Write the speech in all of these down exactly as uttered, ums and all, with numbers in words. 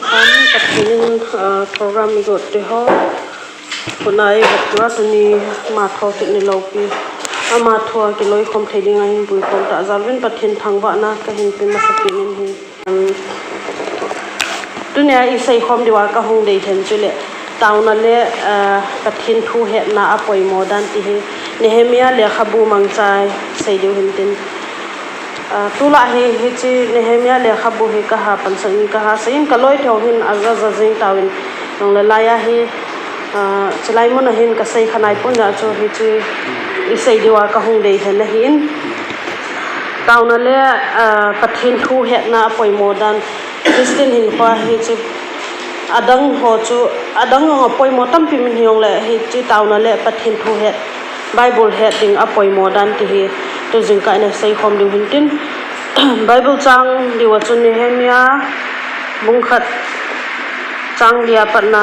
Pathen in, ah, program i got te ho. Kona i got tua tuni ama thu kit ni lopi. Ama thu a kiloikhom thei ding ahin puikhom ta jal uvin Pathen thangvahna kahin pe masapen in ahi. Um, tunia i seikhom diuva kahung dei lhen chu le, taona le, ah, Pathen thu hetna a poimo dan ti hi Nehemiah lekhabu mangcha i sei diu hin tin. Ah, tulai hi, hiche Nehemiah lekhabu hi kaha pansan in kaha seiyin kaloi thou hin aja ja jing tauvin, nang le laiya hi, ah, chulai mun a hin kasei khanai pon ja chu hiche i sei diuva kahung dei lhen ahin. Taona le, ah, Pathen thu hetna a poimo dan. Christian hinkho hiche adang ho chu, adang jong a poimo tampi min hijongle, hiche taona le Pathen thu het, Bible het ding a poimo dan ti hi tu jingkah in i seikhom diu hin tin. Bible chang diuva chu Nehemiah bung khat chang lia patna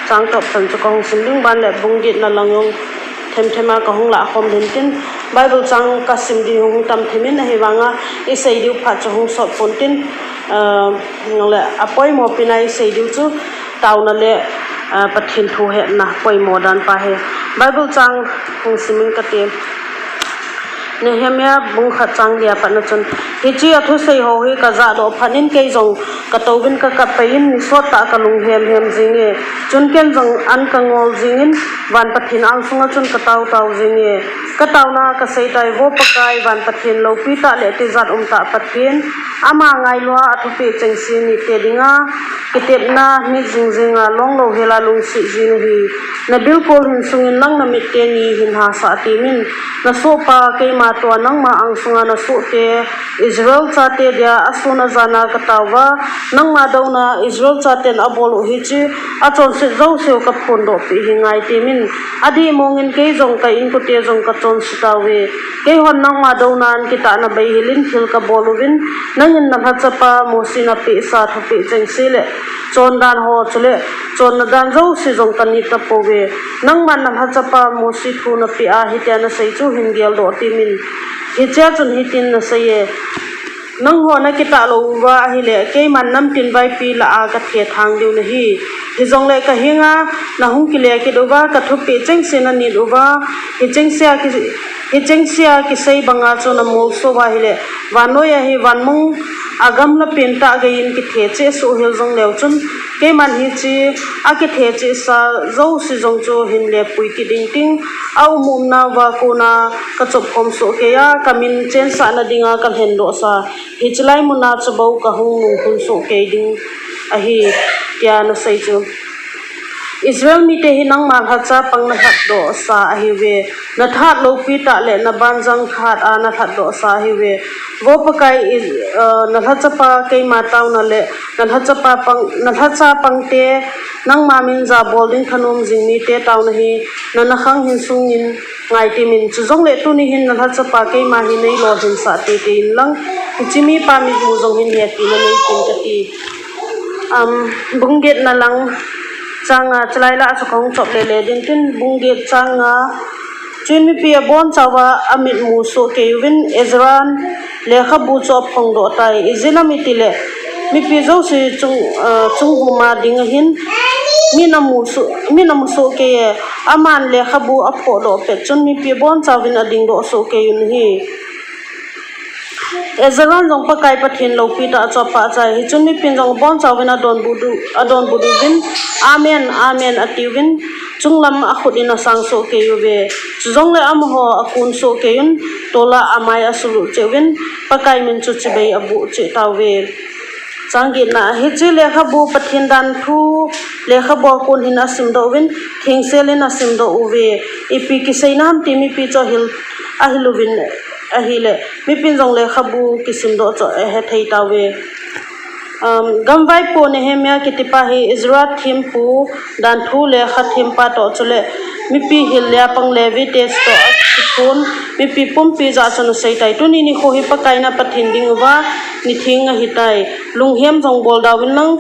chang tah chan chu kahung sim ding ban le bung getna lang jong themthem a kahung lahkhom ding tin, Bible chang kasim ding hung tam them in ahivanga i sei diu phat chu hung sot pon tin, ah, nang le a poimo pen a i sei diu chu taona le, ah, Pathen thu hetna poimo dan pa hi. Bible chang hung sim in kati. Nehemiah bung khat chang lia patna chun, hiche a thusei ho hi kajah doh phat in kei jong katouvin kakap pai in, ni sot tah kalung hemhem jinge. Chun ken jong an kangol jingin, van Pathen angsunga chun katao tao jinge. Kataona kasei tai, Vo Pakai, van Pathen loupi tah le tijat um tah Pathen, ama ngailua a thupeh chengse mite dinga kitepna nit jing jinga longlou hela lungset jin ahi. Na bilkol hin sungin nang na mit teni hin hahsa temin, na sohpa keima toh nangma angsunga na sohte Israel chate dia asun ajan a katao uva, nangma douna Israel chaten abol u hiche achonset jouse u kaphondoh peh hi ngai temin, adih mongin kei jong ka inkote jong kachonse tauve. Keihon nangma douna in kitahna beihel in thil kabol uvin, nangin na lhachapa Mose napehsa thupeh chengse le chondan ho chule chonna dan jouse jong kanit tapouve. Nangman na lhachapa Mose thu napeh a hitia nasei chu hin geldoh temin, hichea chun hitin naseiye, nangho nakitah lou uva ahile, keiman namtin vaipi lah a kathethang diu nahi. Hijongle kahenga nahung kile kit uva, kathupeh chengse nanit uva, hichengsea ki, hichengsea kisei banga chu namolso uva ahile, vannoiya hi vanmong a gamla pentah geiyin kithe cheh soh hel jongleu chun, keiman hiche akithe chehsa jouse jong chu hin lepui kit ding ting, aum umna uva kona kachopkhom soh keiya, kamin chensahna dinga kalhendohsa, hiche lai muna chu bou kahung nungkhun soh kei ding ahi, tia nasei chu. Israel mite hi nangma lhacha pang nalhatdohsa ahiuve. Nathahat loupi tah le nabanjang thahat a nalhatdohsa ahiuve. Vo Pakai, i, ah, na lhachapa keima taona le na lhachapa pang, na lhacha pangte, nangma min jabol ding thanom jing mite taona hi nana khang hin sungin ngai temin, chujongle tuni hin na lhachapa keima hi neilolhinsah teitei inlang, hiche mipa mitmu jong hin hepina neitin kati. Um, bung getna lang chang nga, chulai lah a chu kahung chop lele ding tin, bung get chang nga, chuin mipi abonchauva amitmu soh kei uvin, Ezran lekhabu chu aphongdoh tai. Ijeh inem itile, mipi jouse chung, ah, chungvuma ding ahin, min amu soh, min amu soh keiye, aman lekhabu aphohdoh pet chun mipi abonchauvin adingdoh soh kei un ahi. Ezran jong Pakai Pathen loupitah a chu apahchai. Hichun mipin jong abonchauvin adonbut u, adonbut uvin, Amen, Amen, atiuvin, chunglam akhut in asang soh kei uve. Chujongle amaho akun soh kei un, tolah amai asuluh cheh uvin, Pakai min chu chibai aboh cheh tauve. Chang getna, hiche lekhabu Pathen danthu lekhabu akon hin asimdoh uvin, thengsel in asimdoh uve. Ipi kiseina ham ti mipi chu ahil, ahil uvin ahile, mipin jong lekhabu kisimdoh chu ahethei tauve. Um, gamvaipo Nehemiah kitipa hi Ezra thempu, danthu lekha thempa toh chule mipi hil le apang Levite toh akiphon, mipi pumpi jah a chun aseitai. Tuni nikho hi Pakai na Pathen dinguva nitheng ahitai. Lunghem jong bolda uvin lang,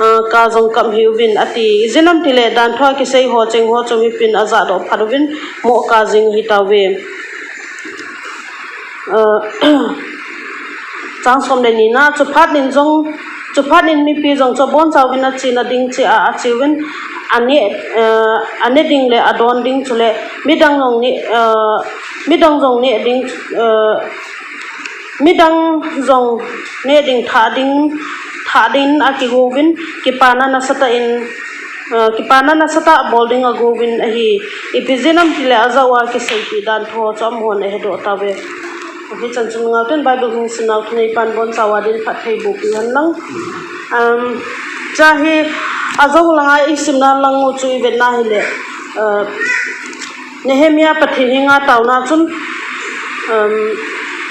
ah, ka jong kap hih uvin ati. Ijeh inem itile danthu a kisei ho cheng ho chu mipin ajahdoh phat uvin mohkah jing ahitauve. Ah, chang som le nina, chuphat in jong Chuphat in mipi jong chu abonchauvin achena ding cheh a acheuvin, ane, eh, ane ding le adon ding chule midang jong ne, eh, midang jong ne ding, eh, midang jong ne ding tha ding, tha ding akigouvin, kipana nasatah in, eh, kipana nasatah bol ding agouvin ahi. Ipi jeh ham itile ajou a kiseipeh dan thu chu amahon ahedoh tauve. Hichan chun ngaitun Bible hung simnau thuneipan bonchauva din phattheiboh peh hen lang. Um, chuhi ajou langa isimna lang u chu ivetna hile, uh, Nehemiah Pathen henga taona chun, um,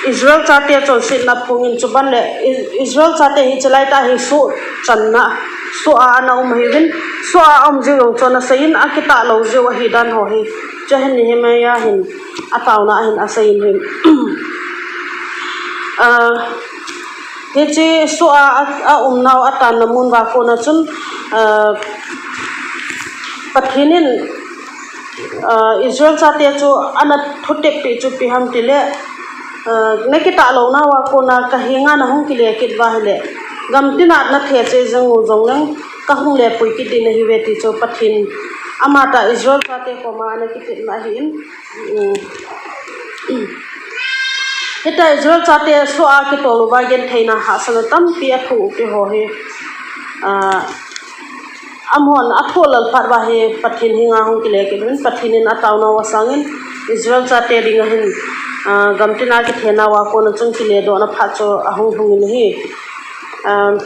Israel chate chonsetna phongin chuban le I-, Israel chate hi chulai tah hi soh channa, soh a ana um ahiuvin, soh a aum jeh jong chu ana seiyin akitah lou jeh u ahi dan ho hi. Chuhin Nehemiah hin ataona a hin aseiyin ahi. Ah, hiche soh a, a, aumnau atanna mun uva kona chun, ah, Pathen in, ah, Israel chate chu ana thutep peh chu ipi ham itile, ah, nakitah louna uva kona kahenga nahung kile kit uva ahile, gamtina nathechai jing u jongleng kahung lepui kit ding nahiuve ti chu Pathen amatah Israel chate koma ana kitepna ahin. Um, hitia Israel chate soh a kitol uva gentheina hahsatna tampi athoh u ti ho hi, ah, amahon athoh lal phat uva hi Pathen henga hung kile kit uvin, Pathen in ataonau asangin Israel chate dinga hin, ah, gamtina kithena uva kona chun kiledohna phat chu ahung lhungin ahi. Um,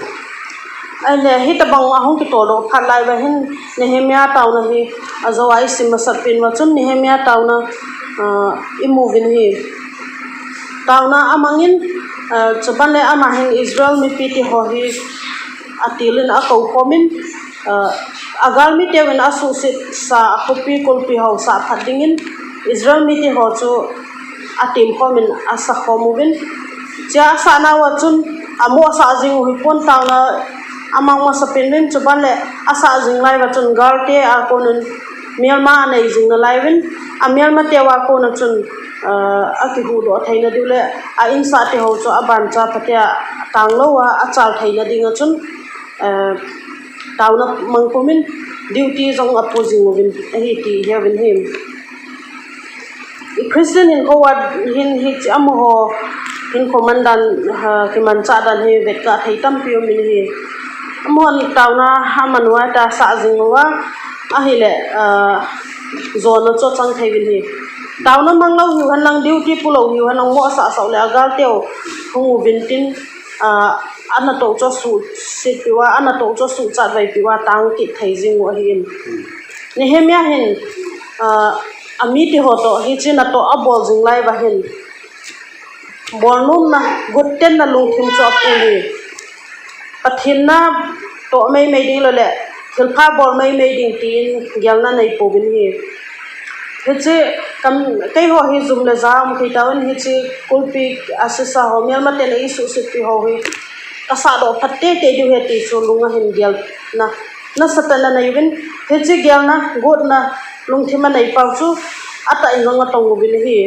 ahile hitabang ahung kitoldoh phat lai uva hin Nehemiah taona hi ajou a isim masat pen uva chun Nehemiah taona, ah, imu uvin ahi. Taona amangin, ah, chuban le ama hin Israel mipi ti ho hi atilin akou khomin, ah, agalmi teuvin asuhsetsa khopi kulpi ho sah phat dingin Israel mite ho chu atem khomin asa khom uvin. Chua asah nauva chun amo asah jing u hipon, taona amang masapen uvin, chuban le asah jing lai uva chun galte a konun melma anei jing nalai uvin, amelma teuva kona chun, ah, akihuhdoh theina diu le a insah te ho chu abancha phatea tanglou a achal theina dinga chun, ah, taona mang pumin duty jong apo jing uvin ahi ti iheuvin ahi. I Christian hinkho uva hin hiche amaho hinkho mandan, ha, kimanchah dan hi vetkah thei tampi umin ahi. Amahon taona aman uva tia asah jing uva ahile, ah, jona chu achang thei uvin ahi. Taona mang lou hiu hen lang, duty pu lou hiu hen lang, mo asah sah u le agalteu hung uvin tin, ah, anatoh chu asuhset peh uva, anatoh chu asuhchat vai peh uva tang kit thei jing u ahin. Nehemiah hin, ah, amite ho toh hiche natoh abol jing lai uva hin bolnomna, gottenna lungthim chu apoh e. Pathen natoh maimai ding lou le thilpha bol maimai ding tin gelna anei pouvin ahi. Hiche kam, keiho hi jum le ja um thei tauvin, hiche kulpi asisa ho, melmaten eisuhset peh ho hi kasahdoh phat teitei diu ahi ti chu lunga hin gelna nasatah in anei uvin, hiche gelna, gotna lungthim anei pau chu atah in jong atong uvin ahi.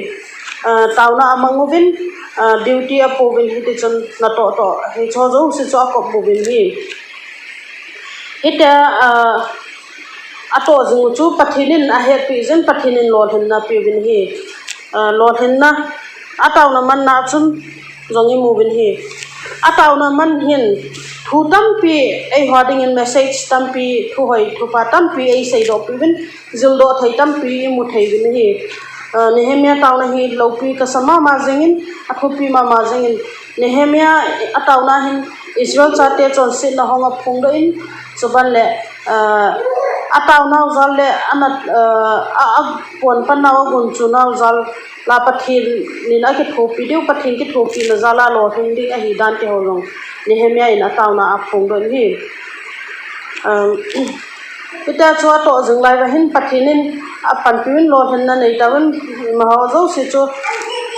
Ah, taona amang uvin, ah, duty apo uvin, hiti chun natoh toh hiche ho jouse chu akop uvin ahi. Hitia, ah, atoh jing u chu Pathen in ahetpeh jeh in Pathen in lolhinna apeuvin ahi. Ah, lolhinna, ataona manna chun jong imu uvin ahi. Ataona man hin thu tampi eiho dingin, message tampi, thu hoi thu pha tampi eiseidoh peh uvin, jildoh thei tampi imu thei uvin ahi. Ah, Nehemiah taona hi loupi kasa mama jengin, athupi mama jengin, Nehemiah ataona hin Israel chate chonsetna hung aphongdoh in, chuban le, ah, ataonau jal le ana, ah, a, apon pan nau, agunchu nau jal la Pathen in akithopi diu, Pathen kithopina jal a lolhing ding ahi dan ti ho jong Nehemiah in ataona aphongdoh in ahi. Um, hitia chu atoh jing lai uva hin Pathen in apanpiuvin, lolhinna nei tauvin, amaho jouse chu,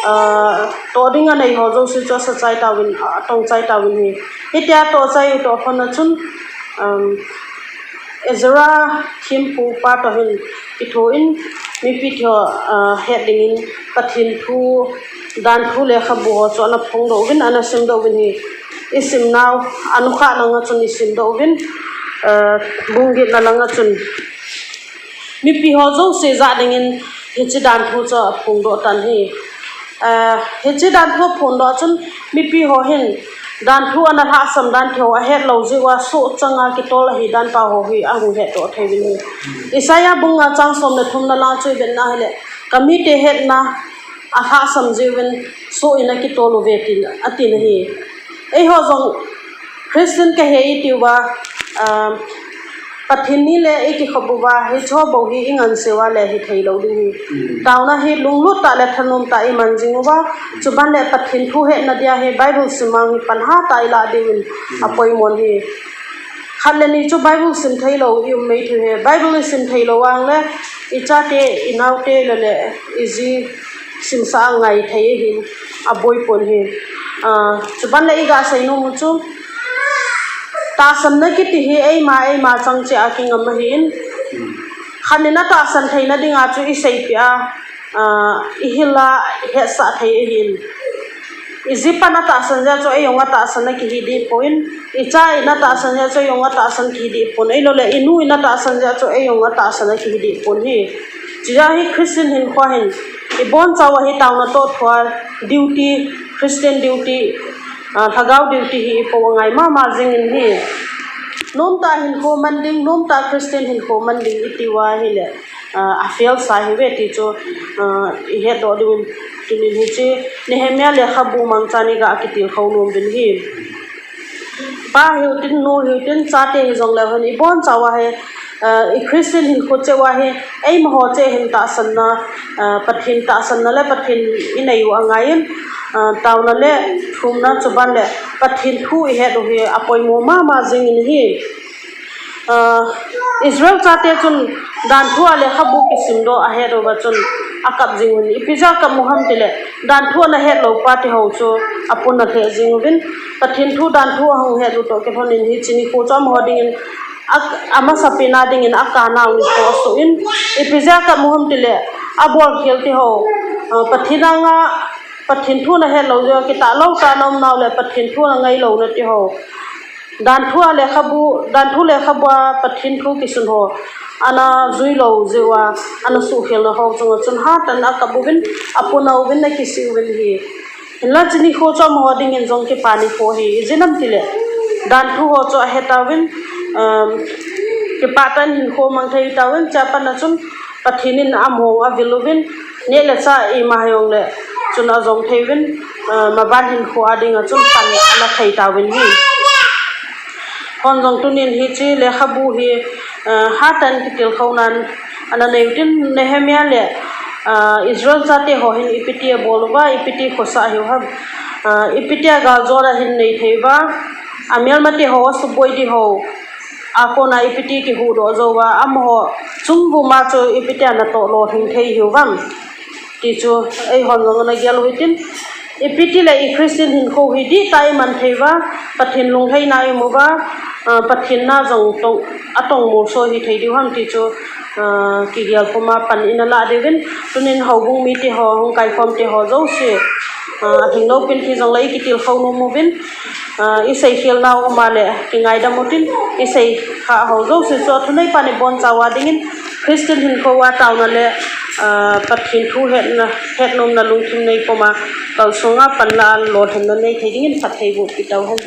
ah, toh ding anei ho jouse chu asa chai tauvin, atong chai tauvin ahi. Hitia atoh chai u toh khon a chun, um, Ezra thempu pa toh hin kitho in mipi te ho, ah, het dingin Pathen thu, dan thu lekhabu ho chu ana phongdoh uvin, ana simdoh uvin ahi. Isimnau, anukha langa chun isimdoh uvin, eh, bung getna langa chun mipi ho jouse jah dingin hiche danthu chu aphongdoh tan ahi. Eh, hiche danthu aphongdoh chun mipi ho hin danthu ana lhahsam dan thei ho ahet lou jeh uva soh changa kitol ahi dan pa ho hi ahung hetdoh thei uvin ahi. Isaiah bung nga chang som le thumna langa chu ivetna hile, kamite hetna alhahsam jeh uvin soh in akitol uve tin, atin ahi. Eiho jong Christian kahi itiuva, ah, Pathen ni le ikikhop uva, hiche ho bou hi inganseuva le hithei lou ding ahi. Hmm. Taona hi lunglut tah le thanom tah iman jing uva, chuban le Pathen thu hetna dia hi Bible sim a hi pan hatah a ilah diuvin, hmm, apoimo ahi. Khat le ni chu Bible sim thei lou ium mai thei uve. Bible isim thei lou vang le, ichate, inaote le le, iji simsah a ngai thei ahin, aboi pon ahi. Ah, chuban le iga seinom u chu, tahsanna kiti hi eima, eima chang cheh a kingam ahin. Khat in atahsan theina dinga chu iseipeh a, ah, ihil a, ihetsah thei ahin. Iji pan atahsan jeh chun eijong atahsan akihi deh pon. Icha in atahsan jeh chun eijong atahsan kihi deh pon. Ahilou le inu in atahsan jeh chun eijong atahsan akihi deh pon ahi. Chujeh a hi Christian hinkho a hin ibonchauva hi taona toh thua duty, Christian duty, ah, lhagao duty hi ipo angai mama jingin ahi. Nomtah hinkho man ding, nomtah Christian hinkho man ding itiuva ahile, ah, afail sa ahiuve ti chu, ah, ihetdoh diuvin tunin hiche Nehemiah lekhabu mangchan iga kitilkhou nom uvin ahi. Pa hiu tin, nu hiu tin, chate hijong leu hen, ibonchauva hi, ah, i Christian hinkho cheh uva hi, eima ho cheh hin tahsanna, ah, Pathen tahsanna le Pathen inei u angaiyin, ah, taona le thumna chuban le Pathen thu ihet u hi apoimo mama jingin ahi. Ah, Israel chate chun danthu a lekhabu kisimdoh ahet uva chun akap jing uvin. Ipi jeh a akap u ham tile, danthu ana het lou pa ti ho chu apun alheh jing uvin. Pathen thu danthu ahung het u toh kilhonin hiche nikho chu amaho dingin a, amasapena dingin akanau nikho asoh in. Ipi jeh a akap u ham tile, abolkhel ti ho, ah, Pathen anga, Pathen thu ana het lou jeh a kitah lou tah a ana um nau le Pathen thu ana ngai louna ti ho. Danthu a lekhabu, danthu lekhabu a Pathen thu kisun ho ana jui lou jeh uva, ana suhkhelna ho chunga chun hatah in akap uvin, apun auvin, akisih uvin ahi. Hinla hiche nikho chu amaho dingin jong kipa nikho ahi. Ijeh inem itile, danthu ho chu ahe tauvin, um, kipah tah in hinkho mang thei tauvin, chua pat a chun Pathen in among avil uvin, neh le chah ima hijongle chun ajong thei uvin, ah, maban hinkho a dinga chun pan ala thei tauvin ahi. Hon jong tunin hiche lekhabu hi, ah, hatah in kitilkhouna ana nei u tin Nehemiah le, ah, Israel chate ho hin ipiti abol uva, ipiti khosa ahiu ham. Ah, ipiti a galjona hin nei thei uva, amelmate ho asuboi di ho a kona ipiti kihuhdoh jou uva, amaho chungvum a chu ipiti a natoh lolhing thei hiu vem ti chu eihon jong ana gel u hitin, ipiti le i Christian hinkho hi dihtah a iman thei uva, Pathen lunglhaina imu uva, ah, Pathen na jong tong, atong molso hithei diu ham ti chu, ah, kigel puma pan ina lah diuvin, tunin houbung mite ho, hung kaikhom te ho jouse, ah, alhing loupin hijongle ikitilkhou nom uvin, ah, iseikhel nau um a le kingaidam utin, iseikhah ho jouse chu athunei pan ibonchauva dingin Christian hinkho a taona le, ah, Pathen thu hetna, hetnomna lungthim nei puma kalsonga panla a lolhinna nei thei dingin phatthei boh pi tauhen.